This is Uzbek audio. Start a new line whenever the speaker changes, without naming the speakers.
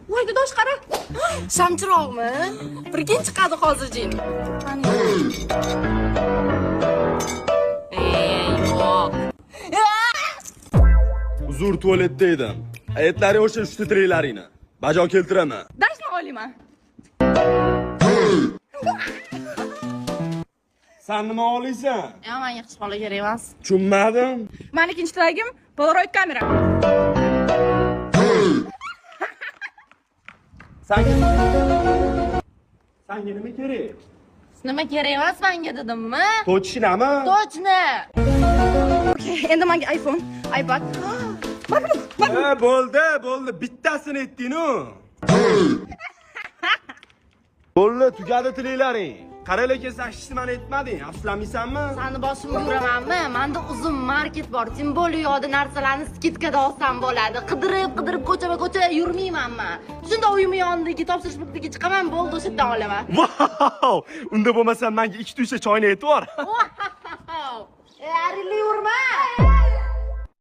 Voy, dadosh, qara. Shamchiroqmi? Birgin chiqadi hozir jin. Ey, yo'q.
Uzr, tualetda edim. Aytlaring o'sha uchta tireklaringni. Bajo keltiraman.
Dashni olaman.
San nima oliysan?
Ya, menga qiz bola kerak emas.
Tushunmadim.
Mani ikkinchi tilagim Polaroid kamera.
Sanga nima kerak?
Nima kerak emas menga dedimmi?
Tochnami?
Точно. Okey, endi menga iPhone, iPad. MacBook, MacBook.
Ha, bo'ldi, bo'ldi. Bittasini aytding-ku. Bo'ldi, tugadi tilaklaring. Qara, lekin sen hech nimani aytmading. Afsuslanmaysanmi?
Sani boshimga uramanmi? Menda uzum market bor. Тем более u yoqda narsalarni скидка da olsam bo'ladi. Qidirib, qidirib ko'chama-ko'cha yurmayman men. Shunda uyim yonidagi topshirish punktiga chiqaman, bo'ldi, o'sha yerdan olaman.
Wow! Unda bo'lmasa menga ikkita uchta choyni aytib yubor.
Wow! E, arilli urma.